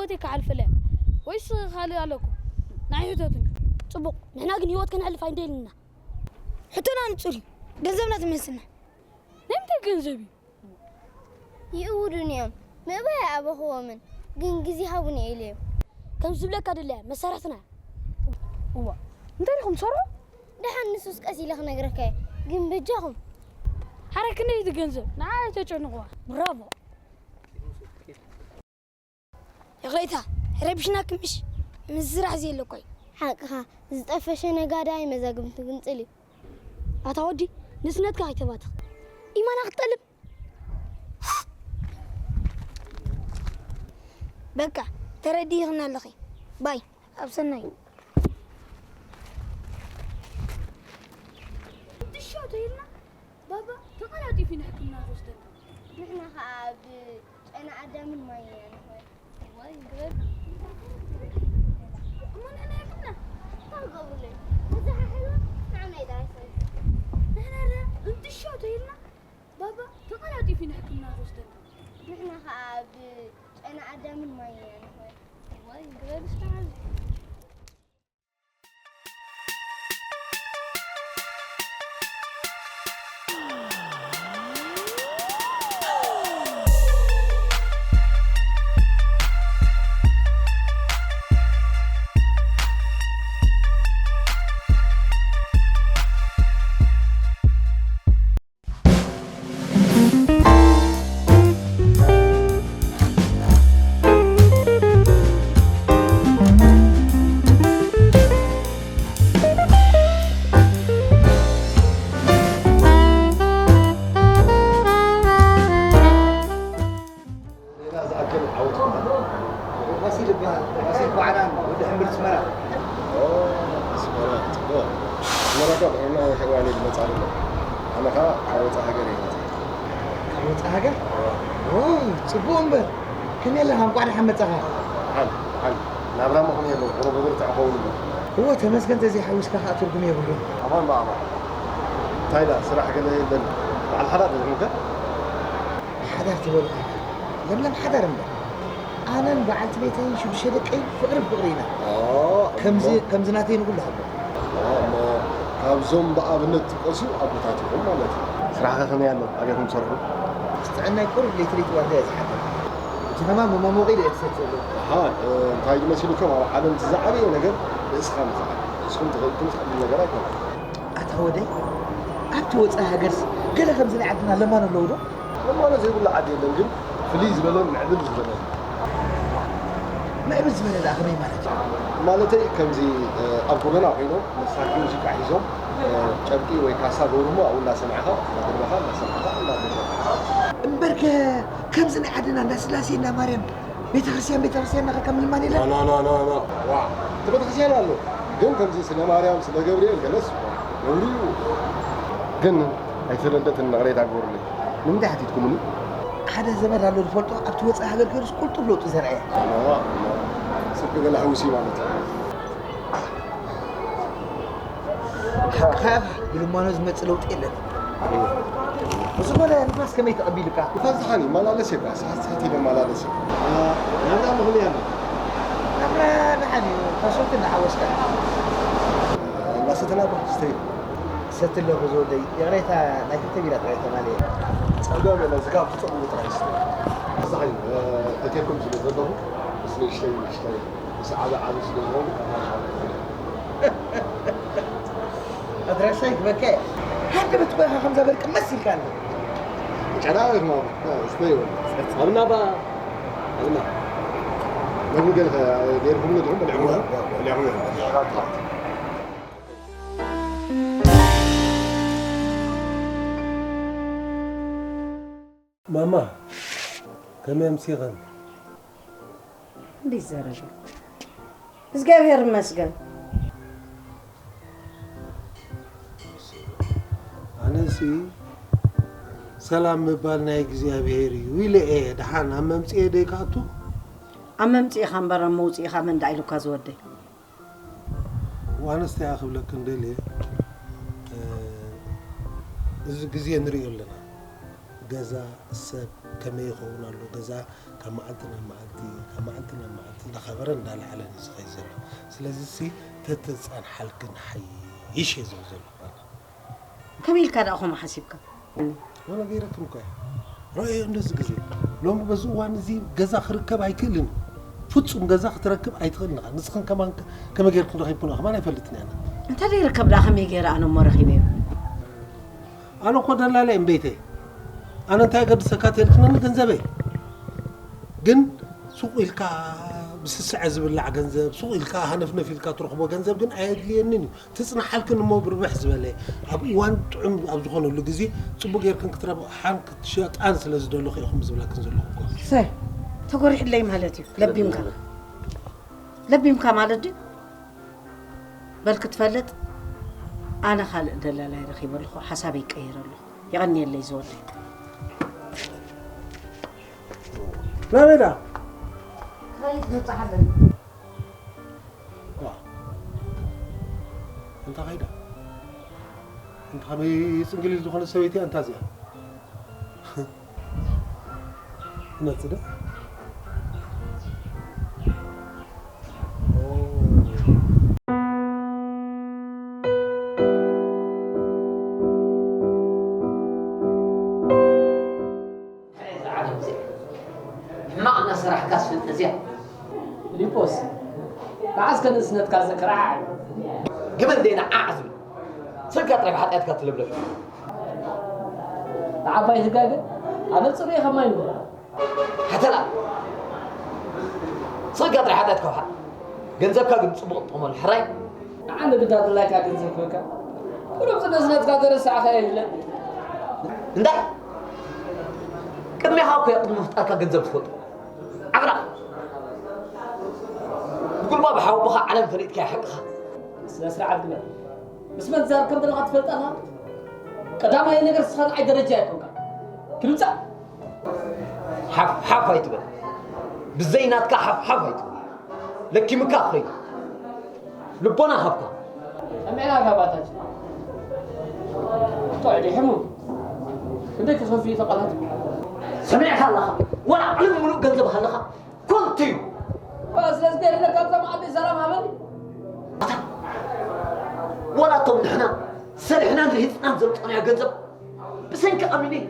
ህይወተይ ክሓልፈለያ ወይስ ካልእ ኣለኩ? ንዓይ ሕተቱኒ። ጽቡቕ፣ ንሕና ግን ህይወት ከነሕልፍ ኣይንደልንና። ሕቶና ንጹር እዩ። ገንዘብና ትመልስና። ናይ ምንታይ ገንዘብ እዩ? ይእውዱኒ እዮም። ምእባይ ኣበኽዎምን፣ ግን ግዜ ሃቡኒ ኢለዮም። ከም ዝብለካ ደለያ መሳርሕትና። እዋ፣ እንታይ ኢኹም ትሰርሑ? ደሓን ንሱስ ቀስ ኢለ ክነግረካ እየ፣ ግን በጃኹም። ሓረ ክንደይ እቲ ገንዘብ? ንዓ ኣይተጨንቕዋ። ብራቮ። ይቕሬታ፣ ረቢሽናኪ ምሽ? ምስራሕ ዘየለኮ እዩ። ሓቅኻ፣ ዝጠፈሸ ነጋዳይ መዛግብቱ ግንጽል እዩ። ኣታ ወዲ፣ ንስነትካ ኣይተባትኽ። ኢማና ክትጠልብ። በቃ፣ ተረዲእኽና ኣለኺ። ባይ፣ ኣብ ሰናይ። ትሻው ተይልና፣ ባባ ተቐላጢፉ ንሕክምና ዝወስደና። ንሕና ኸኣ ኣብ ጨና ኣዳምን ማይን ኢና ንኾይድ። እዋይ፣ ግበል። እሞ ንሕና ሕክምና? እንታይ ክገብሩለይ? እዛ ሓሕሎ ንዓና እዩ ጥራይ ሰሪሑ። ንሕና ለ እንትሻው ተይልና፣ ባባ ተቐላጢፉ ንሕክምና ዝወስደና። ንሕና ኸኣ ኣብ ጨና ኣዳምን ማይን ኢና ንኾይድ። እዋይ፣ ግበል እስከ ዓቢ። ሌላ ዝኣክል ዓወት ይኹን። ዋሲል ይበሃል። ዋሲል ባዕላን ወዲ ሕምብርቲ ኣስመራ። ኦ፣ ኣስመራ፣ ጽቡቕ። ኣስመራ እኮ ጥዕና ሕዋን እዩ ዝመጽእ ኣሎ። ኣነ ኸኣ ካብ ወጻኢ ሃገር እየ መጽእ። ካብ ወጻኢ ሃገር? ኦ፣ ጽቡቕ እምበር። ከመይ ኣለኻ? እንቋዕ ደሓን መጻኻ። ደሓን፣ ደሓን። ናብራ እሞ ከመይ ኣሎ? ቁሩብ ብርትዕ ክኸውን እምበር። እወ፣ ተመስገን ተዘይሓዊስካ ኸኣ ትርጉም የብሉን። ኣማን ብኣማን። እንታይ ደኣ፣ ስራሕ ገለ የለን? በዓል ሓዳር ዶ ዝኾንካ? ሓዳር ትበሉ? ለምለም ሓዳር እምበር። ኣነን በዓልቲ ቤተይን ሽዱሽተ ደቀይን ፍቕሪ ብፍቕሪ ኢና። ኦ፣ ከምዚ፣ እሞ? ከምዚ ናተይ ንኹሉ ሃቦ። ኦ፣ እሞ ካብዞም ብኣብነት ትጥቀሱ ኣቦታት ኢኹም ማለት እዩ። ስራሕኸ ከመይ ኣሎ? ኣበይ ኢኹም ትሰርሑ? ጥዕናይ ቁሩብ ለይቲ ለይቲ ዋርድያ እየ ዝሓድር። እቲ ከማን መማሞቒ ኢለ እየ ዝሰቲ ዘለኹ። ኣሃ፣ እ፣ እንታይ እዩ መሲሉኩም? ኣብ ዓለም እቲ ዝዓበየ ነገር ርእስኻ ምኽኣል። ንስኹም ትኽእልኩም ትኽእሉ ነገር ኣይኮነን። ኣታ ወደይ፣ ኣብቲ ወጻኢ ሃገርስ ገለ ከምዚ ናይ ዓድና ለማኖ ኣለዉ ዶ? ለማኖ ዘይብሉ ዓዲ የለን፣ ግን ፍልይ ዝበለን ምዕብል ዝበለን። ምዕብል ዝበለ ደኣ ከመይ ማለት እዩ? ማለተይ ከምዚ፣ እ፣ ኣብ ጎደና ኮይኖም መሳርሒ ሙዚቃ ሒዞም፣ እ፣ ጨርቂ ወይ ካሳ ገብርሞ ኣብኡ እንዳሰማዕኻ፣ እንዳደረኻ፣ እንዳሰማዕኻ፣ እንዳደረኻ። እምበርከ ከምዚ ናይ ዓድና እንዳ ስላሴ፣ እንዳ ማርያም ቤተክርስትያን፣ ቤተክርስትያን እናኸድካ ምልማን የለን? ኖ፣ ኖ፣ ኖ፣ ኖ። ዋ፣ እቲ ቤተክርስትያን ኣሎ። ግን ከምዚ ስለ ማርያም፣ ስለ ገብርኤል ገለስ፣ ዋ፣ ነውሪ እዩ። ግን ኣይተረደትን፣ ይቕሬታ ግበሩለይ። ንምንታይ ሓቲትኩምኒ? ሓደ ዘመድ ኣሎ ዝፈልጦ፣ ኣብቲ ወጻኢ ሃገር ከይዱስ ቅልጡፍ ለውጢ ዘርኣየ። ኖ፣ ኖ። ጽድቂ ገለ ሓዊሲ ማለት እዩ። ካብ ብልማኖ ዝመጽእ ለውጢ የለን። ብዝኾነ ንፋስ ከመይ ተቐቢሉካ? ንፋስ ደሓን እዩ፣ ይመላለስ እዩ፣ ሰሓት ሰሓት ኢለ እመላለስ እዩ። ናብራ ምኽንያት እዩ። ናብራ ደሓን እዩ፣ ካብ ሰቲ እናሓወስካ። እንዳሰተና ዶ ትስተዩ? ሰቲ ኣለኹ ዝወደይ፣ ይቕሬታ ናይ ክልተ ቢራ ጥራይ ተማልየ። ጸገም የለን፣ ስጋብ ትጸቕሙ ጥራይ ስተዩ። ብዛዕባ፣ እ፣ እቴኩም ስለ ዘለኹ፣ ምስ ንእሽተይ ንእሽተይ፣ ምስ ዓቢ ዓቢ ስለ ዝኾንኩ፣ ኣድራሻ ይግበካ እየ። ሃንደበት ኮይኻ ከምዛ በርቂ መሲልካኒ። ጨና ኢኹም ኣብ፣ ስተዩ። ኣብ ናባ፣ ኣብ ና-፣ መግቢ ገለ ኸ-፣ ገይርኩምሉ ዲኹም? በሊዕኩምሉ? በሊዕኩምሉ። ማማ፣ ከመይ ኣምሲኽን? እንዴት ዘረገ? እግዚኣብሔር ይመስገን። ኣነሲ ሰላም ምባል ናይ እግዚኣብሔር እዩ ኢለ እየ። ደሓን ኣብ መምጽኤ ደይ ክኣቱ? ኣብ መምጽኢኻ እምበር ኣብ መውጽኢኻ መን ደኣ ኢሉካ ዝወደይ? ዋንስ እንታይ ክብለክን ደልየ፣ እ፣ እዚ ግዜ ንርእዮ ኣለና። ገዛ፣ ሰብ፣ ከመይ ይኸውን ኣሎ ገዛ ካብ መዓልቲ ናብ መዓልቲ ካብ መዓልቲ ናብ መዓልቲ እንዳኸበረ እንዳለዓለን እዩ ዝኸይ ዘሎ። ስለዚ ሲ ተተፃንሓልክን ሓይሽ እየ ዝብል ዘለኹ። ከመይ ኢልካ ደኣ ኸምኡ ሓሲብካ? ወላ ገይረክን እኮ እያ። ረኣዮ እንደዚ ግዜ ሎሚ በዚ እዋን እዚ ገዛ ክርከብ ኣይክእልን እዩ። ፍጹም ገዛ ክትረክብ ኣይትኽእልን ኢኻ። ንስኽን ከማን ከመይ ጌርክን ረኺብክን ከማን ኣይፈልጥን እያ። እንተ ዘይርከብ ደኣ ከመይ ገይረ ኣነ እሞ ረኺበዮ? ኣነ እኮ ደላላ እየ እምበይተይ። ኣነ እንታይ ገድሰካ ተልክነኒ ገንዘበይ ግን ሱቕ ኢልካ ብስስዐ ዝብላዕ ገንዘብ ሱቕ ኢልካ ሃነፍነፍ ኢልካ ትረኽቦ ገንዘብ ግን ኣየድልየንን እዩ። ትጽንሓልክን እሞ ብርብሕ ዝበለ ኣብ እዋን ጥዑም ኣብ ዝኾነሉ ግዜ ጽቡቕ ጌርክን ክትረብሓን ክትሸጣን ስለ ዝደለኹ ኢኹም ዝብለክን ዘለኹ እኮ። ሰይ ተጎሪሕለይ ማለት እዩ። ለቢምካ ለቢምካ ማለት ድዩ? በል ክትፈልጥ ኣነ ካልእ ደላላይ ረኺበ ኣለኹ። ሓሳበይ ቀይረ ኣለኹ። የቐንየለይ ዝወደይ። ናበይ ዳ ከይድ ንብፅሓለን። ዋ፣ እንታ ኸይዳ እንታ ከመይ ጽንግሊል ዝኾነ ሰበይቲ እያ እንታ እዚኣ። ትመጽእ ዶ? ሕማቕ እናሰራሕካስ ፍልጠት እዚኣ። ፊሊጶስ፣ መዓስ ከ ንእስነትካ ዘክርዓ? ግመል ደይና ዓዕ ዝብል ስልካ ጥራይ ብሓጢኣትካ ትለብለብ። ንዓባይ ትጋገ ኣነ ጽሩየ ከማይ ንበል። ሓተላ ስልካ ጥራይ ሓጢኣትካ ውሓጥ። ገንዘብካ ግን ጽቡቕ ትጥቀመሉ ሕራይ። ንዓነ ግዳ ድላይካ ገንዘብ ክበካ ቁሩብ ጽነ ዝነትካ ዘረሳዕኻ የለን። እንታይ ቅድሜኻ እኮ እያ ቅድሚ ምፍጣርካ ገንዘብ ትፈልጦ። ዓብራ ብጉልባ ብሓወቦኻ ዓለም ፈሊጥካ ሓቅኻ። ስነ ስርዓት ግበር። ምስ መን ትዛረብ ከም ዘለኻ ትፈልጥ ኣለኻ። ቀዳማይ ነገር ንስኻ ንዓይ ደረጃ ኣይኮንካ። ክድምጻ ሓፍ ሓፍ ኣይትበል። ብዘይ ናትካ ሓፍ ሓፍ ኣይትበል። ለኪምካ ክኸይድ ልቦና ሃብካ። ሰሚዕናካ ኣባታችን። ጥዑይ ድዩ ሕሙም? ክንደይ ክኸፍል እዩ ተቓላጢ? ሰሚዕካ ኣለኻ? ዋላ ዓለም ምሉእ ገንዘብ ሃለኻ ኮንቱ እዩ። ስለዚ ደይርለ ካብዛ መኣዲ ሰላም ሃበኒ። ኣታ ዋላ እቶም ንሕና ሰሪሕናን ርሂፅናን ዘምፀናዮ ገንዘብ ብሰንኪ ኣሚነይ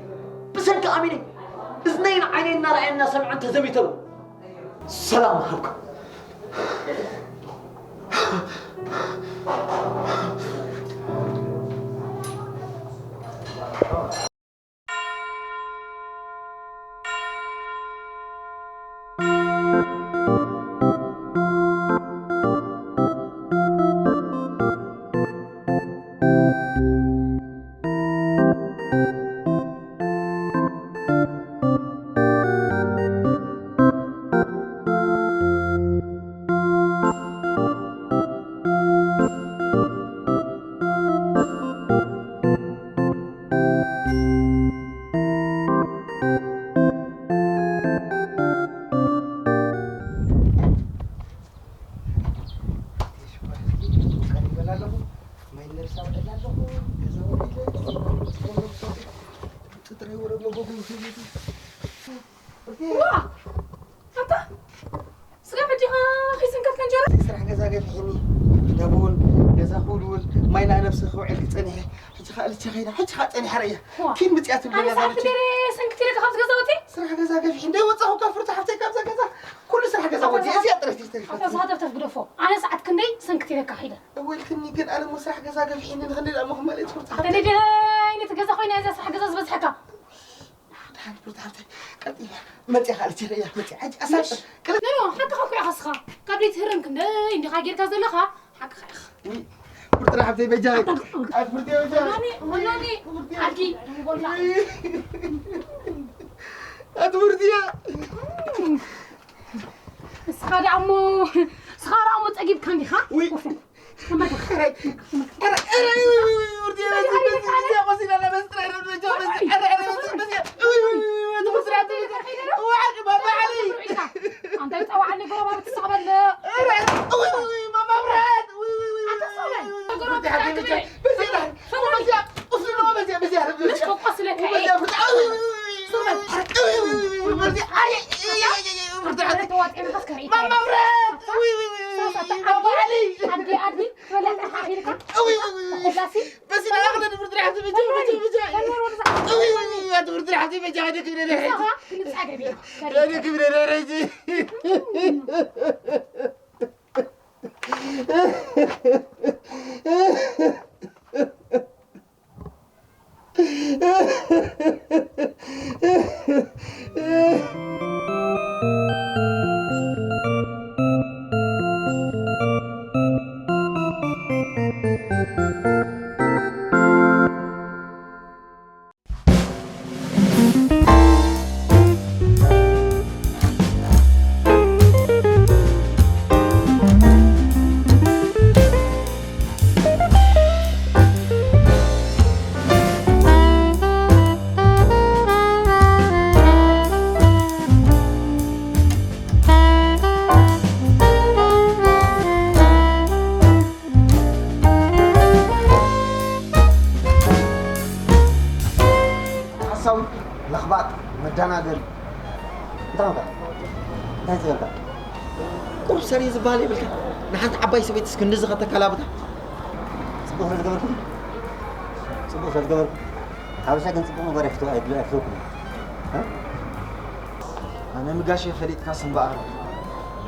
ብሰንኪ ኣሚነይ እዝነይን ዓይነይን እናረኣየ እናሰምዐ እንተዘሚተሉ ሰላም ሃብካ። ዋ! ኣታ ስጋብ ሕጂ ኢኻ ከይሰንከትካ እንጀራ? ስራሕ ገዛ ገፊሕኒ። ደቡን ገዛ ክውልውል ማይ ናብ ነብሲ ክውዕል ክጸኒሐ። ሕጂ ኸኣ ልቼ ከይዳ። ሕጂ ኸኣ ጸኒሐ ረእያ። ዋ! ኪድ ምጽያ ትብለኒ ኣነ ሰዓት ኣለች። ክንደይ ሰንክት ኢለካ ካብዚ ገዛ ወጺ? ስራሕ ገዛ ገፊሕ እንደ ወጻኹ ካብ ፍርቱ ሓፍተይ ካብዛ ገዛ ኩሉ ስራሕ ገዛ ወዲ እዚኣ ጥረት ይተርፋ። ኣታ ዝሃተፍተፍ ግደፎ። ኣነ ሰዓት ክንደይ ሰንክት ኢለካ ኺደ? እወልክኒ ግን ኣነ ሞ ስራሕ ገዛ ገፊሕኒ ንኽንደይ ደኣ መኽመል እትፍርቱ ሓፍተይ። ተደደይ ነቲ ገዛ ኮይና እዛ ስራሕ ገዛ ዝበዝሐካ። ደሓን ፍርቱ ሓፍተይ ቀጥ ኢለ መጽያ ኻልቲ ርእያ መጽያ ሕጂ ኣሳጥር። ኖ፣ ሓቅኻ እኮ ኢኻ እስኻ። ካብ ደይ ትህረም ክንደይ እንዲኻ ጌርካ ዘለኻ ሓቅኻ ኢኻ። ፍርቱ ሓፍተይ በጃ። ኣት ፍርቱ በጃ። ኖኒ፣ ኖኒ፣ ኣድጊ፣ ይጎላ። ኣት ፍርቱ። እስኻ ደኣ እሞ፣ እስኻ ደኣ እሞ ጸጊብካ እንዲኻ? ውይ። ጤናኻስ ከርኢ ማማ ፍረት! ውይ፣ ውይ፣ ውይ፣ ውይ፣ ሳሳ፣ ውይ፣ ኣድጊ፣ ማማ ዓሊ! ኣድጊ፣ ኣድጊ፣ ትበልዕ ጥራሕ ኢልካ? ውይ፣ ውይ፣ ውይ፣ ውይ። ኩላሲ? በዚ ናይ ኣኽለ ድብር ድራሕ ትበጃ፣ በጃ፣ በጃ። ውይ፣ ውይ፣ ውይ፣ ውይ፣ ድብር ድራሕ ትበጃ፣ ደክ ብለለ ሕጂ። ሳሳ፣ ግልጽ ኣገቢ። ደክ ብለለ ሕጂ። ሓሳዊ፣ ለኽባጥ፣ መደናገሪ። እንታይ ኾንካ? እንታይ ዝገርካ? ቁሩብ ሰሪ ዝበሃል የብልካ። ንሓንቲ ዓባይ ሰበይቲ እስኪ እንደዚ ከተከላብታ። ጽቡቕ ስለ ዝገበርኩ? ጽቡቕ ስለ ዝገበርኩ። ሓበሻ ግን ጽቡቕ ምግባር ኣይፍትው-፣ ኣይፍትወኩም። እ? ኣነ ምጋሽ ፈሊጥካስ እምበኣር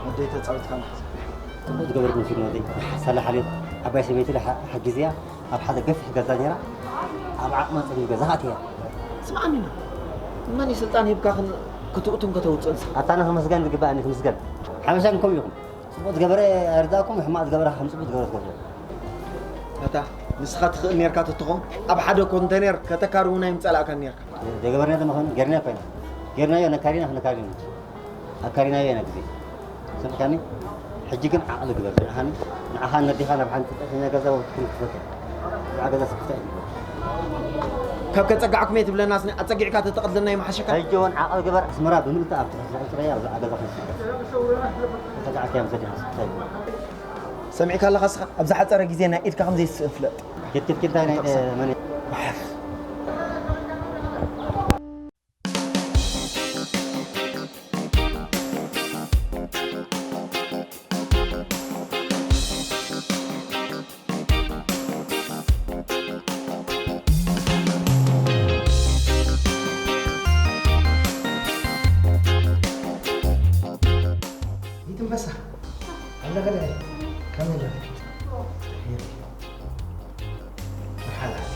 ወደይ ተጻዊትካ ንሓዘ። ጽቡቕ ዝገበርኩ መሲሉ ወደይ። ንሓሳላ ሓልዮት ዓባይ ሰበይቲ ኢለ ሓ-፣ ሓጊዘያ ኣብ ሓደ ገፊሕ ገዛ ነይራ። ኣብ ዓቕማ ጸቢብ ገዛ ኣትያ። ስምዓኒ፣ መን እዩ ስልጣን ሂብካ ክን-፣ ክትእቱን ከተውፅእን? ኣታ ንክምስገን ዝግባእ ንክምስገን። ሓበሻ ግን ከምኡ ኢኹም። ጽቡቕ ዝገበረ ኣይርዳእኩም፣ ሕማቕ ዝገበረ ከም ጽቡቕ ዝገበረ ትገብሩ። ኣታ ንስኻ ትኽእል ኔርካ ተትኾን፣ ኣብ ሓደ ኮንተነር ከተካሪ እውን ኣይምጸላእካን ኔርካ። ዘይገበርናዮ ተመኾን ጌርናዮ እኮ ኢና። ጌርናዮ፣ ነካሪና፣ ነካሪና። ኣካሪናዮ ኢና ግዜ። ሰምዕካኒ? ሕጂ ግን ዓቕሊ ግበር። ንዓኻን፣ ንዓኻን ነዲኻ ናብ ሓንቲ ጥዕኛ ገዛ ወይ ክትከፍት። ብዛዕባ ገዛ ስክፍታ ኣይትግበር። ካብ ከጸጋዕኩም እየ ትብለናስ፣ ኣጸጊዕካ ተተቐትለና ይመሓሸካ። ሕጂ እውን ዓቕሊ ግበር። ኣስመራ ብምልእታ ኣብ ትሕቲ ዝዕጽረያ ብዛዕባ ገዛ ክትስከፍ። ተጸጋዕካ እዮም ዘዲኻ ስክፍታ ኣይትግበር። ሰሚዕካ ኣለኻ እስኻ? ኣብ ዝሓጸረ ግዜ ናይ ኢድካ ከም ዘይትስእን ፍለጥ። ኪድ፣ ኪድ፣ ኪድ፣ እንታይ ናይ፣ መን? ይትንበሳ። ኣለኸ ደለ? ከመይ ኣለኺ? ብሓላል።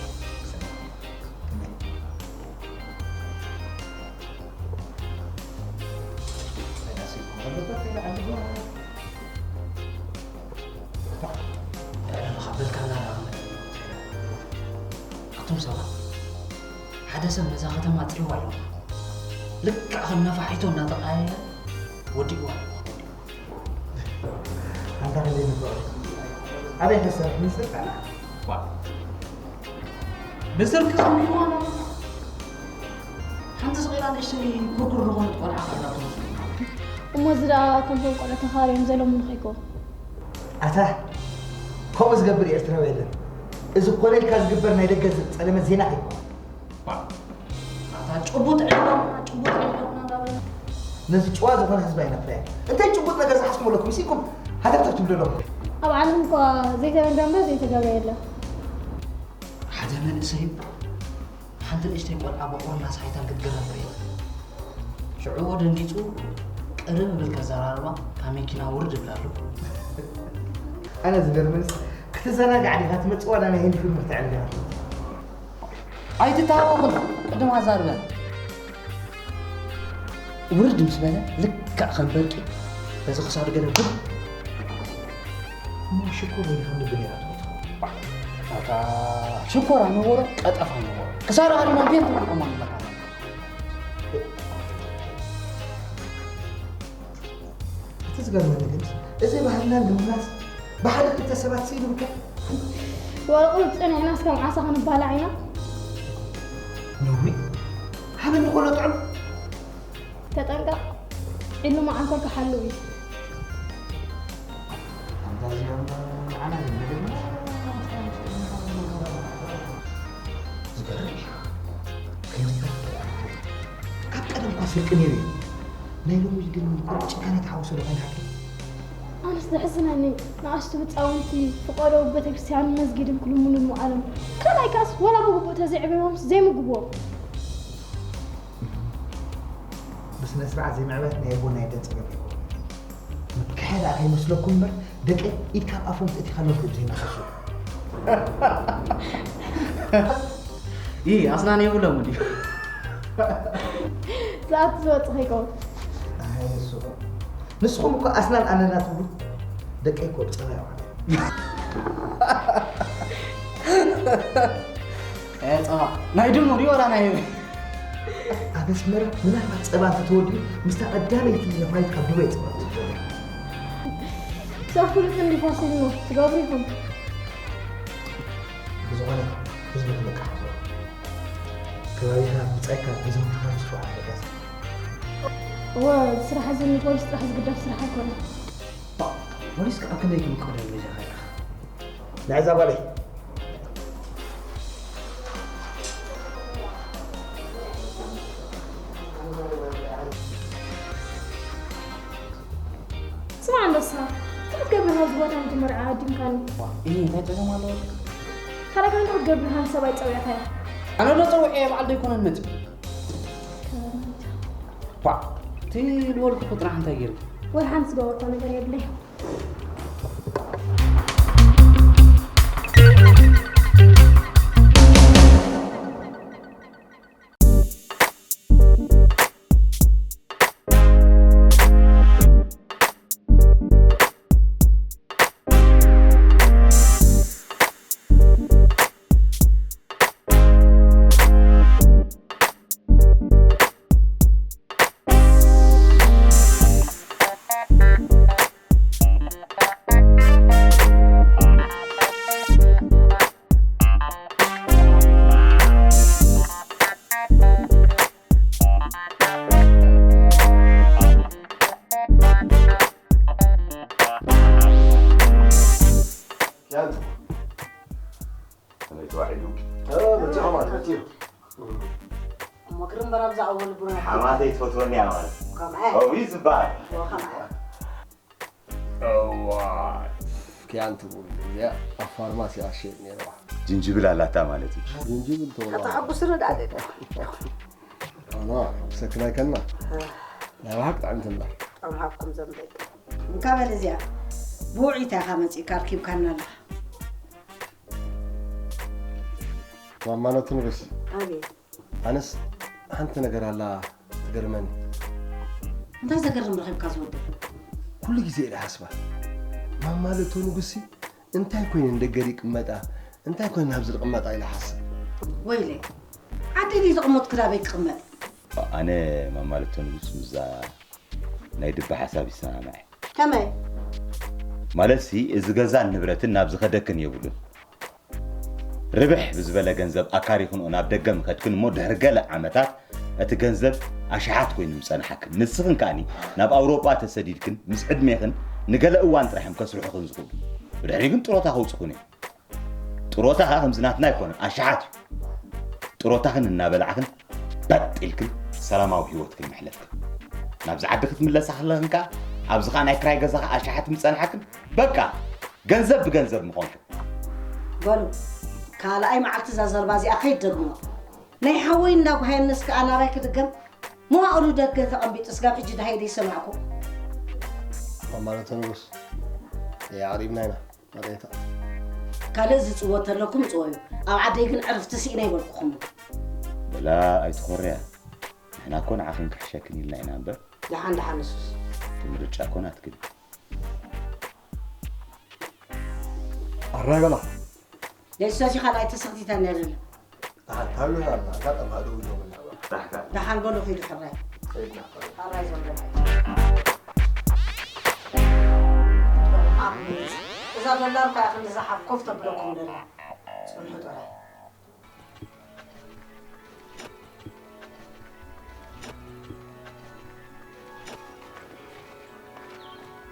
ኣቱም ሰባት፣ ሓደ ሰብ ነዛ ከተማ ኣጽሪዋ ኣለኹ። ልክዕ ከም ነፋሒቶ እናተቐያየረ ወዲእዋ ኣለኹ። ኣንታ ክንደይ ንፍቕሪ። ኣበይ ተሰርሕ ንስርሕ ኣላ? ዋ። ብስርቂ ዝምልዋ ኣለዉ። ሓንቲ ስቕ ኢላ ንእሽተይ ኩርኩር ዝኾነት ቆልዓ ከላ ትመስል። እሞ እዚ ደኣ ከምቶም ቆልዑ ተኻርዮም ዘለሙን ኸይኮ። ኣታ፣ ከምኡ ዝገብር ኤርትራዊ የለን። እዚ ኮነ ኢልካ ዝግበር ናይ ደገ ዝጸለመ ዜና ኸይኮ። ኣታ ጭቡጥ ዕልልና፣ ጭቡጥ ዕልልና እንዳበልና። ነዚ ጭዋ ዝኾነ ህዝቢ ኣይነፍርያ። እንታይ ጭቡጥ ነገር ዝሓዝኩም ኣለኩም? ኢልኩም ሃተፍተፍ ትብሉ ኣለኹም። ኣብ ዓለም እኳ ዘይተበንደ እምበር ዘይተገብረ የለን። ሓደ መንእሰይ ሓንቲ ንእሽተይ ቆልዓ ብቑርና ሳይታን ክትግረፍ ርእየ። ሽዑ ደንጊጹ ቅርብ እብል ከዘራርባ ካብ መኪና ውርድ እብል ኣለኹ። ኣነ ዝገርመንስ ክትዘናጋዕ ዲኻ ትመጽእ ዋላ ናይ ህንዲ ፊልም ክትዕል ዲኻ? ኣይትተሃወኹን፣ ቅድም ኣዛርበን። ውርድ ምስ በለ ልክዕ ከም በርቂ በዚ ክሳዱ ገለ ብር። እሞ ሽኮር ወይ ከም ልቢ ነይራ ትሞት። ኣታ ሽኮር ኣነበሮ፣ ቀጠፍ ኣነበሮ። ክሳዱ ሃሪሞም ቤት ትወድቆም ኣለካ። እቲ ዝገርመኒ ግን፣ እዚ ባህልና ንምምላስ ብሓደ ክልተ ሰባት ስኢኑ ብከ? ዋላ ቁሩብ ጸኒዕናስ ከም ዓሳ ክንባላዕ ኢና። ነውሪ፣ ሃበኒ ኮሎ ጥዑም። ተጠንቀቕ፣ ዒሉ መዓንኮር ክሓልው እዩ። ኣንታ እዚኦም ንዓና ዝምልስ ዝገርም እዩ። ከምዚታት ካብ ቀደም እኳ ስርቂ ነይሩ እዩ። ናይ ሎሚ ግን ምቁር ጭካነ ተሓውሶ ዶ ኮይንካ? ኣነስ ዘሕዝነኒ ንኣሽቱ ህፃውንቲ ፍቆዶ ቤተክርስትያንን መስጊድን ክልምኑን ምዓሎም። ካልኣይ ከኣስ ወላ ብግቡእ ተዘይዕበዮምስ ዘይምግብዎም። ብስነ ስርዓት ዘይምዕባይ ናይ ኣቦና የደን ፀገም ኣይኮነን። ምክሐ ደኣ ከይመስለኩም እምበር ደቀይ ኢድ ካብ ኣፎም ተእቲኻሎም ክእብ ዘይናኸሱ። ይህ ኣስናን የብሎም እንዲ ዝኣቱ ዝወፅእ ከይከውን። ኣይ ንስኹም ንስኹም እኮ ኣስናን ኣለና ትብሉ ደቀይ እኮ ብፀባይ ማለት ፀባ ናይ ድሙ ድዩ ወላ ናይ ህበይ ኣብ ኣስመራ ምናልባት ፀባ እንተተወዲኡ ምስታ ቀዳመይቲ ነፋሪት ካብ ዱባይ ፀባ ትጀምር። ሰብ ፍሉጥ እንዲ ፋሲል ነው ትገብሩ ይኹን። ብዝኾነ ህዝቢ ክነቃሕዞ ከባቢና ምፃይካ ሒዞም ተኻምስሩ ኣለጋስ እወ ስራሕ እዚ ንፖሊስ ጥራሕ ዝግደፍ ስራሕ ኣይኮነን። ፖሊስ ከዓ ክንደይ ክምቀደሉ ጃኻ ኢኻ ንዕዛ ጓለይ ስማዕ ኣንበሳ፣ እንታይ ክትገብር ናብዚ ቦታ ነቲ መርዓ ዓዲምካኒ? ይህ እንታይ ጥዕም ኣለዎ ካልኣይ እንታይ ክትገብር ኢኻ ንሰብኣይ ጸዊዕካዮ? ኣነ ዶ ፀውዐ በዓል ዶ ኣይኮነን መፅእ ኳ እቲ ዝበልኩ ጥራሕ እንታይ ገይሩ ወይ ሓንቲ ዝገበርኮ ነገር የብለይ። ያንቱ ከመይ ተዋዒዱ? መፂኹም ማለት እዩ። እሞ ግርምበር ኣብዛ ኣወል ብሩና ሓማተይ ትፈትወኒ እያ ማለት ከምኣ ከምኡ እዩ ዝበሃል። ከምኣ እዋ ኪያን ትብሉ እዚኣ ኣብ ፋርማሲ ኣሸየጥ ነይረዋ። ጅንጅብል ኣላታ ማለት እዩ። ጅንጅብል ተወላ ከተሐጉስኒ ደኣ ደደ ኣና ሰክናይ ከና ናይ ባሃቅ ጣዕምቲ እምበር ኣብ ሃብኩም ዘንበይ እንካ በል እዚኣ ብውዒታ ኢኻ መፂእካ ኣርኪብካና ኣለኻ ማማኖት ንጉስ ኣቤት ኣነስ ሓንቲ ነገር ኣላ ትገርመኒ። እንታይ ዘገርም ረኺብካ ዝወደ ኩሉ ግዜ ኢለ ሓስባ ማማለቶ ንጉሲ እንታይ ኮይነን ደገር ይቅመጣ እንታይ ኮይነን ኣብዚ ዝቅመጣ ኢለ ሓስብ። ወይለይ ዓዲ ድዩ ዝቕመጥ ክዳበይ ክቕመጥ ኣነ ማማለቶ ንጉስ ምዛ ናይ ድባ ሓሳብ ይሰማማዕ ከመይ ማለትሲ እዚ ገዛን ንብረትን ናብ ዝኸደክን የብሉን ርብሕ ብዝበለ ገንዘብ ኣካሪኽንኦ ናብ ደገ ምኸድክን እሞ ድሕሪ ገለ ዓመታት እቲ ገንዘብ ኣሽሓት ኮይኑ ምጸንሓክን ንስኽን ከኣኒ ናብ ኣውሮጳ ተሰዲድክን ምስ ዕድሜኽን ንገለ እዋን ጥራሕ እዮም ከስርሑኽን ዝኽእሉ ብድሕሪ ግን ጥሮታ ከውፅኹን እዮም ጥሮታኻ ከምዚ ናትና ኣይኮነን ኣሽሓት እዩ ጥሮታኽን እናበላዕኽን በጥ ኢልክን ሰላማዊ ህይወትክን ምሕለፍክን ናብዚ ዓዲ ክትምለሳ ከለኽን ከኣ ኣብዚ ኸኣ ናይ ክራይ ገዛኻ ኣሽሓት ምጸንሓክን በቃ ገንዘብ ብገንዘብ ምኾንክን በሉ ካልኣይ መዓልቲ እዛ ዘረባ እዚኣ ከይትደግሞ ናይ ሓወይ እንዳ ጉሃየነስ ከኣ ናባይ ክድገም መዋእሉ ደገ ተቐንቢጡ ስጋብ ሕጂ ድሃይ ዘይሰማዕኩ ማማለቶ ንጉስ የዕሪብና ኢና ኣሬታ ካልእ ዝፅወ ተለኩም ፅወዩ ኣብ ዓደይ ግን ዕርፍቲ ስኢነ ይበልኩኹም በላ ኣይትኾርያ ንሕና እኮ ንዓኽን ክሕሸክን ኢልና ኢና እምበር ደሓን ደሓን ንሱስ እቲ ምርጫ እኮ ናትክን ኣራይ በላ ደሱ እዚ ካልኣይ ተሰኽቲታ ነርለ ኣንታዩ ናብና ኣጋጣሚ ሃደው ኢሎም ደሓን በሉ ኺዱ ሕራይ ከይድና ሕራይ ዘሎ እዛ ዶላር ከኣ ክንዲ ዝሓፍ ኮፍ ተብለኩም ደላ ፅንሑ ጥራይ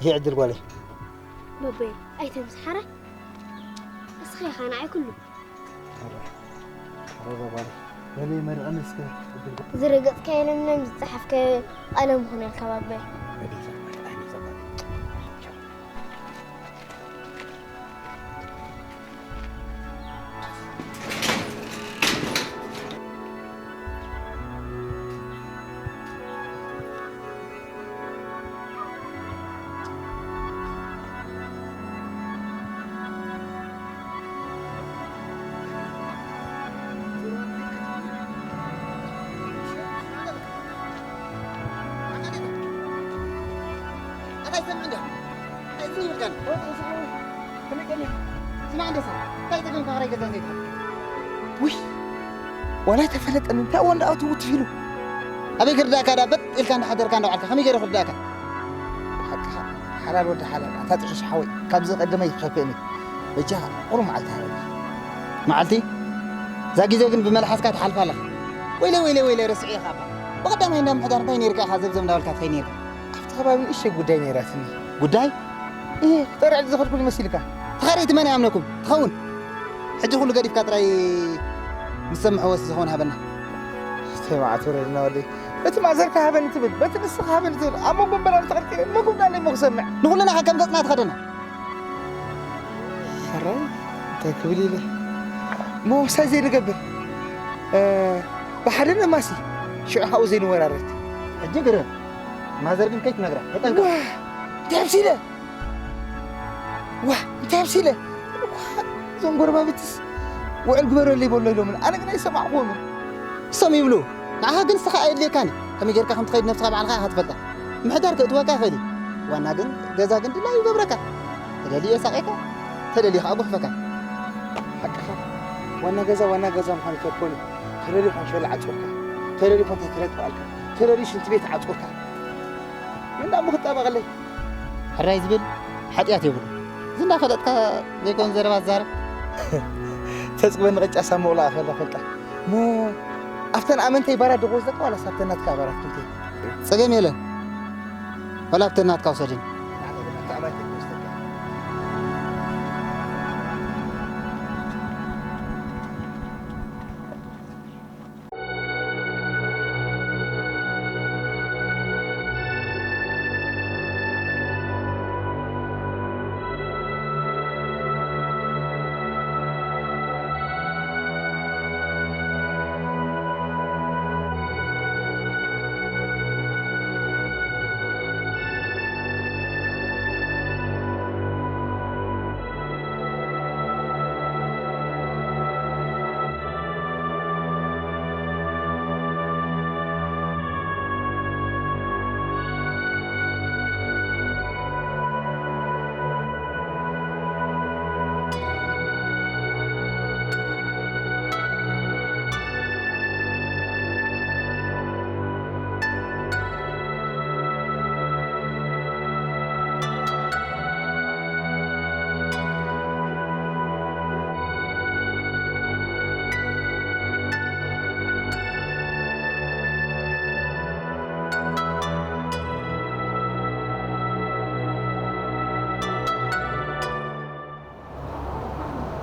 ይሄ ዕድል ጓለይ በበይ ኣይተምስ ሓራይ እስኻ ኢኻ ንዓይ ኩሉ ሮዛ ጓለይ በለይ መርቐኒ እስከ። ዝረገጽካዮ ለምለም ዝጸሓፍካዮ ቀለም ይኹነልካ ባባይ። ውይ ዋላ ተፈለጠኒ እንታይ ወንዳ ኣውቲ ውትፍ ኢሉ ኣበይ ክርዳእካ ዳ በጥ ኢልካ እንዳሓደርካ እንዳውዓልካ ከመይ ገይረ ክርዳእካ ሓቅኻ ሓላል ወዲ ሓላል ኣታ ጥሒሽ ሓወይ ካብዚ ቀደመ ይኸፍእኒ በጃኻ ቁሩብ መዓልቲ ሃበኒ መዓልቲ እዛ ግዜ ግን ብመልሓስካ ትሓልፋ ኣለኻ ወይለ ወይለ ወይለ ረስዒ ኢኻ እባ ብቐዳማይ እንዳ ምሕዳር እንታይ ነይርካ ኢኻ ዘብዘብ እንዳበልካ ትኸይ ነይርካ ኣብቲ ከባቢ ንእሽተይ ጉዳይ ነይራትኒ ጉዳይ እህ ክጠርዕድ ዝኸድኩ ዝመሲልካ ተኻሪእቲ መን ይኣምነኩም ትኸውን ሕጂ ኩሉ ገዲፍካ ጥራይ ምስ ሰምዕዎ ዝኸውን ሃበና ተማዕት ወረድና ወደይ በቲ ማዘርካ ሃበኒ ትብል በቲ ንስኻ ሃበኒ ትብል ኣብ መንጎ በላል ተቐልቂለ መጉብና ነይ ክሰምዕ ንኹልና ከ ከም ገጽና ትኸደና ሕራይ እንታይ ክብል ኢለ እሞ ምሳይ ዘይንገብር ብሓደ ነማሲ ሽዑ ካብኡ ዘይንወራረድ ሕጂ ግርም ማዘር ግን ከይትነግራ ተጠንቀቕ እንታይ ኣብሲለ ዋ እንታይ ኣብሲለ እዞም ጎረባብትስ ውዕል ግበረለይ በሎ ኢሎምን ኣነ ግን ኣይሰማዕኩዎምን እሶም ይብሉ ንዓኻ ግን ንስኻ ኣየድልየካን እዩ ከመይ ጌርካ ከም ትኸይድ ነብስኻ ባዕልኻ ኢኻ ትፈልጣ ምሕዳር ከእትወካ ይኽእል እዩ ዋና ግን ገዛ ግን ድላዩ ይገብረካ ተደልዩ የሳቕየካ ተደልዩ ከዓ ጉሕፈካ ሓቅኻ ዋና ገዛ ዋና ገዛ ምዃን ይተርፎን እዩ ተደልዩ ኾን ሸወል ዓፅወካ ተደልዩ ኾን ተትረጥ በኣልካ ተደልዩ ሽንቲ ቤት ዓፅወካ ምን ዳሞ ክጣበቐለይ ሕራይ ዝብል ሓጢኣት የብሉ እዚ እንዳፈለጥካ ዘይኮን ዘረባ ትዛረብ ተፅግበኒ ቅጫ ሳብ መቑላእ ፈላ ፈልጣ ሞ ኣብተን ኣመንተይ ባራት ዶ ክወስደካ ዋላስ ኣብተን ናትካ ባራት ክንተይ ፀገም የለን ዋላ ኣብተን ናትካ ውሰድን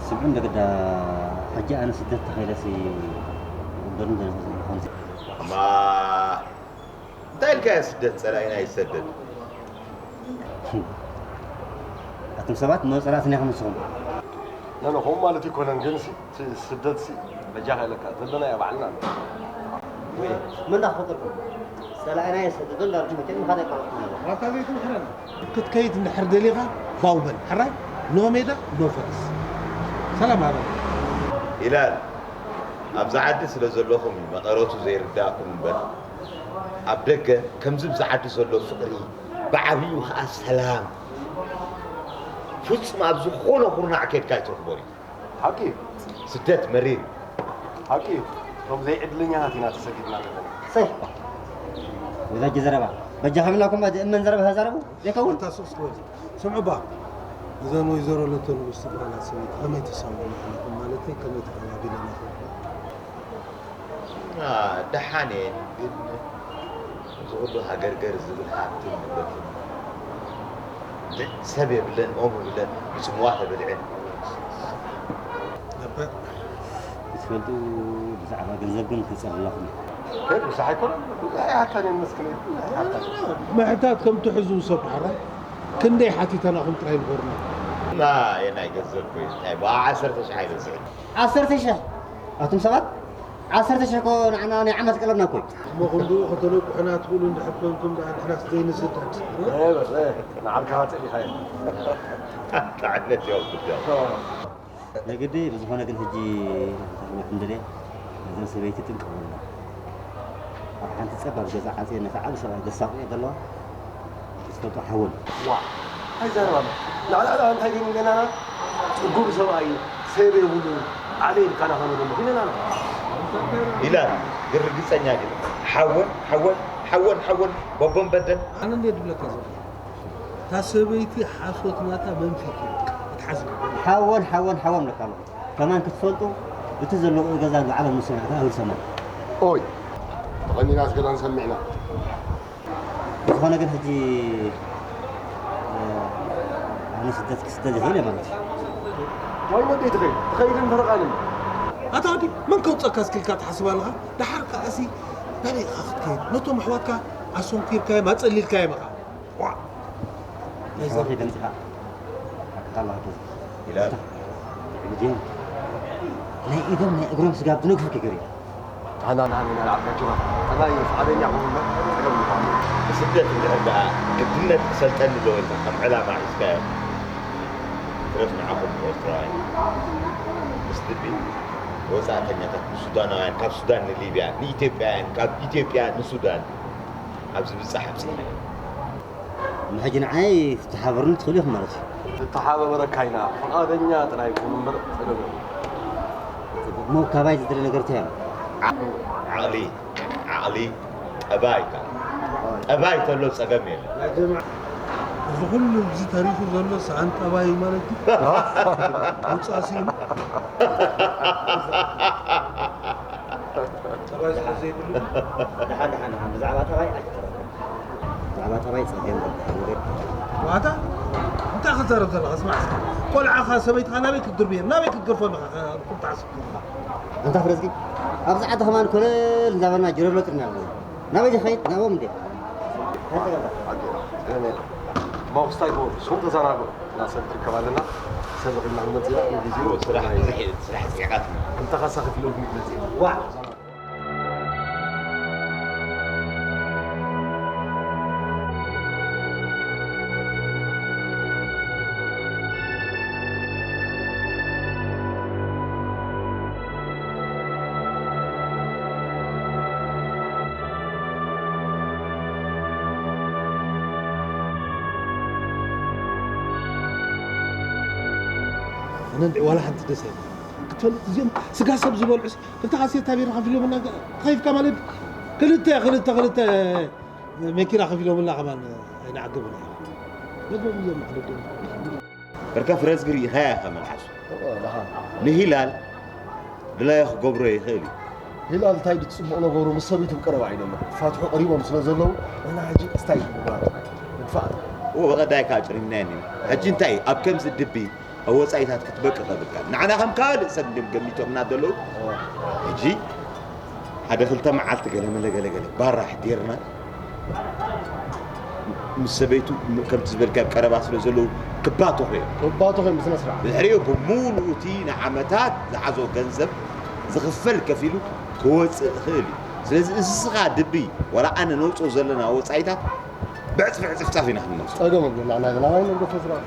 ስምዑ እንደ ግዳ ሕጂ ኣነ ስደት ተኸይለሲ እበሉ እንደ ከምዚ እማ እንታይ ኢልካ እያ ስደት ጸላኢና ይሰደድ ኣቱም ሰባት መጸላእትና ኢኹም ንስኹም ነነ ከምኡ ማለት ይኮነን ግን ሲ እቲ ስደት ሲ በጃኻ ኢለካ ዘለናዮ ባዕልና መን ዳ ክፈጥርኩም ጸላኢና የሰድዶ እንዳርኩም መቸም ምኻድ ኣይቆረጥኩም ነበር ዋታ ዘይትምሕረና ክትከይድ እንድሕር ደሊኻ ባው በል ሕራይ ኖ ሜዳ ኖ ፈረስ ሰላም ኣበል ይላል ኣብዚ ዓዲ ስለ ዘለኹም እዩ መቐረቱ ዘይርዳእኩም እምበር ኣብ ደገ ከምዚ ብዚ ዓዲ ዘሎ ፍቕሪ ብዓብዩ ከዓ ሰላም ፍጹም ኣብ ዝኾነ ኩርናዕ ኬድካ ኣይትረኽቦን እዩ ሓቂ እዩ ስደት መሪር እዩ ሓቂ እዩ እቶም ዘይዕድለኛታት ኢና ተሰዲድና ዘለና ሰይ ወዳጅ ዘረባ በጃ ከምናኩም እመን ዘረባ ተዛረቡ ዘይከውን ስምዑባ እዘን ወይዘሮ ለተንጉስ ዝበሃላ ሰበይቲ ከመይ ተሳምዑ ኣለኹም ማለተይ ከመይ ተቐባቢለናኹም ደሓን እየን ግን እዚ ኩሉ ሃገርገር ዝብል ሃብትን ንብረትን ሰብ የብለን ኦም ይብለን ይፅምዋ ተበልዐን ነበር እቲ ትፈልጡ፣ ብዛዕባ ገንዘብ ግን ክጸልለኹም። ከ ብዛዕባ ኣይኮነን፣ ብዙሕ ኣይሓታን እየ መስክነይ፣ ብዙሕ ኣይሓታን። ምሕታት ከም ትሕዝቡ ሰብ ሓራይ ክንደይ ሓቲተናኹም ጥራይ ንገሩና። ና የናይ ገንዘብ ኮይኑ እንታይ ብኣ ዓሰርተ ሺሕ ኣይበዝሕን። ዓሰርተ ሺሕ ኣቱም ሰባት ዓሰርተ ሺሕ እኮ ንዓና ናይ ዓመት ቀለብና እኮ እዩ። እሞ ክንድኡ ከተነቁሑና ትኽእሉ እንድሕር ኮንኩም ደኣ ንሕናስ ዘይንስደድ። ንዓርካ ሃፀ ኢኻ ኣንታ ዓይነት እዮም ጉዳይ ናይ ግዲ ብዝኾነ ግን ሕጂ እንታይ ክብለኩም ደልየ ነዘን ሰበይቲ ጥንቀቑልና ኣብ ሓንቲ ፀባብ ገዛ ዓፅየ ነቲ ዓብ ሰብኣይ ዘሳቑ ዘለዋ ዝፈልጦ ሓወን ዋ ኣይዛረባና ንዓና እንታይ ግን ኢለናና ፅጉም ሰብኣይ ሰብ የብሉ ዓለ ኢልካና ከመ ዘሎ ኢለናና ኢላ ግን ርግፀኛ ግን ሓወን ሓወን ሓወን ሓወን በቦም በደን ኣነ እንዴ ድብለካ ዘሎ እታ ሰበይቲ ሓሶት ናታ መንፊት እዩ ክትሓስብ ሓወን ሓወን ሓወን ለካ ኣለኹ ከማን ክትፈልጡ እቲ ዘለዎ ገዛ ዝዓለም ንሰና ኣህል ሰማይ ኦይ ተቐኒናስ ገዛ ንሰሚዕና ዝኾነ ግን ሕጂ ኣነ ስደት ክስደድ ይኽእል እየ ማለት እዩ ዋይ መደይ ትኸይድ ትኸይድን ፈረቓንን ኣታ ወዲ መን ከውፀካ እስኪልካ ትሓስብ ኣለኻ ደሓር ከኣሲ ናበይ ኢኻ ክትከይድ ነቶም ኣሕዋትካ ኣሰንኪርካዮም ኣፀሊልካዮም ኢኻ ዋ ናይዛ ሰዋኺ ገንፂኻ ሓቅኻ ኣለኻ ገዛ ኢላ ግዜን ናይ ኢዶም ናይ እግሮም ስጋብ ዝነግፉ ክገር እዩ ኣና ንዓና ኢና ንዓካችኻ ኣና እዩ ፍቓደኛ ኹንና ጸገም ይኾን ብስደት እንድሕር ደኣ ግድነት ክሰልጠኒ ዶ ኢልካ ከም ዕላማ ሒዝካዮ ትረፍ ንዓኹም ኤርትራውያን ምስ ልቢ ወፃእተኛታት ንሱዳናውያን ካብ ሱዳን ንሊብያ ንኢትዮጵያውያን ካብ ኢትዮጵያ ንሱዳን ኣብ ዝብፃሕ ኣብፅሕና ንሕጂ ንዓይ ክትሓበሩኒ ትኽእሉ ኢኹም ማለት እዩ ንተሓባበረካ ኢና ፍቓደኛ ጥራይ ኩን እምበር ጸገም የብሉን። እሞ ካባይ ዝድለ ነገር እንታይ ኣሎ ዓቕሊ ዓቕሊ ጠባይ ጠባይ ተሎ ፀገም የለን እዚ ኩሉ እዚ ተሪፉ ዘሎ ሰኣን ጠባይ ማለት እዩ ውፃእ ሲሉ ጠባይ ስለ ዘይብሉ ደሓን ደሓን ደሓን ብዛዕባ ጠባይ ኣይትዛረብ ብዛዕባ ጠባይ ፀገም ነገር ዋታ እንታይ ክዛረብ ዘለካ ስማዕ እስኪ ቆልዓኻ ሰበይትኻ ናበይ ክትድርብዮም ናበይ ክትገርፎም ኢኻ ክትሓስብ ኣንታ ፍረዝጊ ኣብዚ ዓዲ ከማን ኮለል እንዳበልና ጅረብለጥ ኢና ኣለና ናበይ ዝኸይድ ናብኦም እንዴ ሞክስታይ ክቡር ሱቅ ተዘናግዑ እና ሰብ ትርከብ ኣለና ሰብ ኺልና ክንመፅእ ኢና ግዜኡ ስራሕ ብዙሕ እዩ ስራሕ ፅዕቃት እንተኻሳ ከፊለልኩም ክትመፅእ ዋ ኣነ እንድዒ ዋላ ሓንቲ ደስ ኣይብል ክትፈልጥ እዚኦም ስጋ ሰብ ዝበልዑስ ክልተ ካሴታ ቢራ ከፊሎምና ተኸይፍካ ማለት ክልተ ክልተ ክልተ መኪና ከፊሎምና ከማን ኣይንዓገብን ኢና ነዞም እዮም ማለት እርካ ፍረዝጊ ርኢኻያ ኢኻ መልሓሱ ንሂላል ድላዮ ክገብሮ ይኽእል እዩ ሂላል እንታይ ድፅቡቕ ነገሩ ምስ ሰበይቱ ብቀረባ እዩ ዘሎ ፋትሑ ቀሪቦም ስለ ዘለዉ ንሕና ሕጂ እስታይ ንግባር ንግፋእ እዎ በቐዳይ ከዓ ጭሪምና የኒ ሕጂ እንታይ ኣብ ከምዚ ድቢ ኣብ ወፃኢታት ክትበቅቕ የብልካ ንዓና ከም ካልእ ሰብ እንዲም ገሚቶምና ዘለዉ ሕጂ ሓደ ክልተ መዓልቲ ገለመለ ገለገለ ባራ ሕዲርና ምስ ሰበይቱ ከምቲ ዝበልካ ኣብ ቀረባ ስለ ዘለዉ ክባተኹ እዮም ክባተኹ እዮም ብስነ ስርዓት ብድሕሪኡ ብምሉኡ እቲ ንዓመታት ዝሓዞ ገንዘብ ዝኽፈል ከፊሉ ክወፅእ ይኽእል እዩ ስለዚ እስኻ ድቢ ዋላ ኣነ ነውፅኦ ዘለና ወፃኢታት ብዕፅፊ ዕፅፍፃፍ ኢና ክንመልሶ ጸገም የብሉና ናይ ናባይ ንገፎ ስራሕ